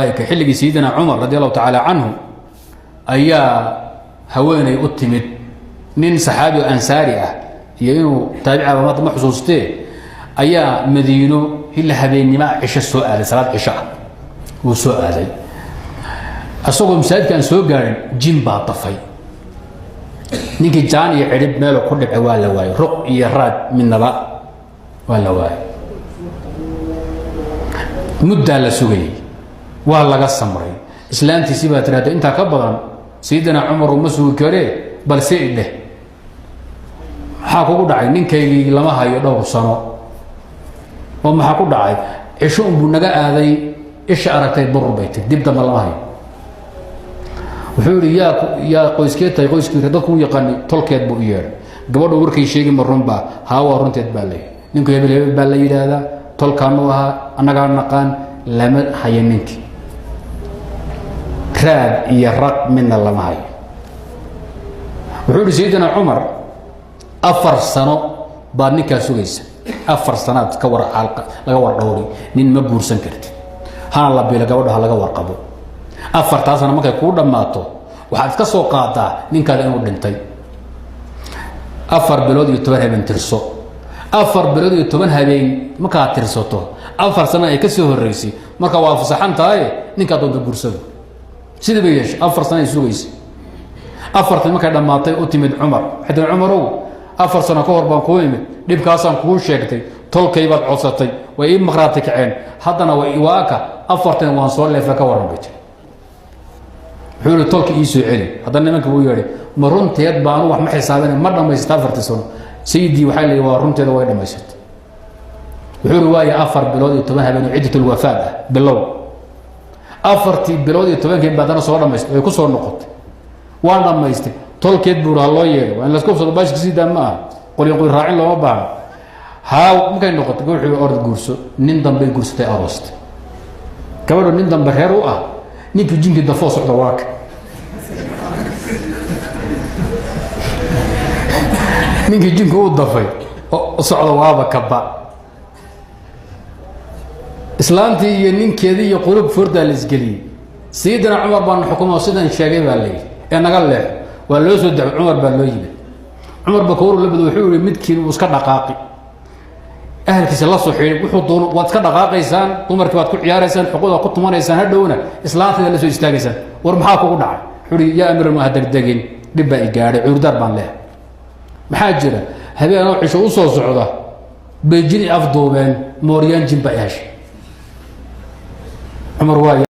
Xilligii Sayidina Cumar radi allahu tacaala canhu ayaa haweenay u timid nin saxaabi o ansaari ah iyo inuu taabicaba ma xusuustee, ayaa Madiino hilla habeennimoa cisho soo aaday, salaad cisho ah wuu soo aaday. Isagoo masaajidka aan soo gaarin, jin baa dafay ninkii. Jaan iyo cidhib meelu ku dhibcay waa la waayey, ruq iyo raad midnaba waa la waayey. Muddaa la sugayey, waa laga samray. Islaantiisii baa tirahda, intaa ka badan Sayidina Cumar uma sugi karee, balse idheh, maxaa kugu dhacay? Ninkaygii lama hayo dhowr sano. Oo maxaa ku dhacay? Cisho unbuu naga aaday, isha aragtay burur bay tiri, dib damba lama hayo. Wuxuu yihi, yaa qoyskee tahay? Qoyskii dadku u yaqaanay tolkeed buu u yeedhay. Gabadhu warkay sheegi ma runbaa? Haa, waa runteed baa leeyahy. Ninku hebel hebel baa la yidhaahdaa, tolkaanu ahaa, annagaa naqaan, lama hayo ninkii, raad iyo raq midna lama hayo. Wuxuu yihi Sayidina Cumar, 4 sano baad ninkaa sugaysa, 4 sanaad ka war laga war dhowri, nin ma guursan kartid, hana la biilo, gabadha ha laga warqabo. 4-taa sano markay kuu dhammaato, waxaad iska soo qaadaa ninkaada inuu dhintay. 4 bilood iyo 10 habeen tirso. 4 bilood iyo 10 habeen markaad tirsato, 4 sano ay ka soo horreysay, marka waa fasaxan tahay, ninkaa doonta guursado. Sidii bay yeeshay. 4 sano ay sugaysay. Afartii markay dhammaatay u timid Cumar. Waxay tiri, Cumarow, 4 sano ka hor baan kuu imid, dhibkaasaan kuu sheegtay, tolkay baad codsatay, way ii maqraati kaceen, haddana waaka afartan waan soo leefa, ka warran, bay tiri. Wuxuu yihi, tolka ii soo celi. Haddana nimanka buu yeedhay, ma runteed ba? Anu wax ma xisaabina, ma dhammaysata 4-tii sano? Sayidii, waxaa la yidhi, waa runteeda, way dhammaysatay. Wuxuu yihi, waaya, 4 bilood iyo 10 habeen oo ciddatulwafaad ah bilow. 4-tii bilood iyo 10-kii ba haddana soo dhamaystay, way ku soo noqotay, waan dhammaystay. Tolkeed buu ha loo yeedho, waa in laisku hubsado, baashka sii daa ma aha, qolyo qoy raacin looma baahno. Haa, markay noqotay, wuxuu orod guurso. Nin dambey guursatay, aroostay gabadhu, nin dambe reer u ah. Ninkii jinkii dafoo socda waaka. Ninkii jinku u dafay socda waaba kaba. Islaantii iyo ninkeedii iyo qulub foordaa la isgeliyey. Sayidina Cumar baana xukumo, sidan sheegay baa layidhi, ee naga leexo. Waa loo soo dacay, Cumar baa loo yimid. Cumar bakowru la bado. Wuxuu yihi, midkiin wuu iska dhaqaaqi, ahalkiisa la soo xidhay, wuxuu doono waad iska dhaqaaqaysaan, dumarkii baad ku ciyaaraysaan, xuquuqda ku tumanaysaan, hadhowna islaantayda la soo istaagaysaan. War maxaa kugu dhacay? Wuxuu ihi, yaa amiir, ha degdegin, dhib baa i gaadhay, cudurdaar baan leehay. Maxaa jira? Habeenoo cisho u soo socda bay jin i afduubeen, mooryaan jin baa i heshay. Cumar waa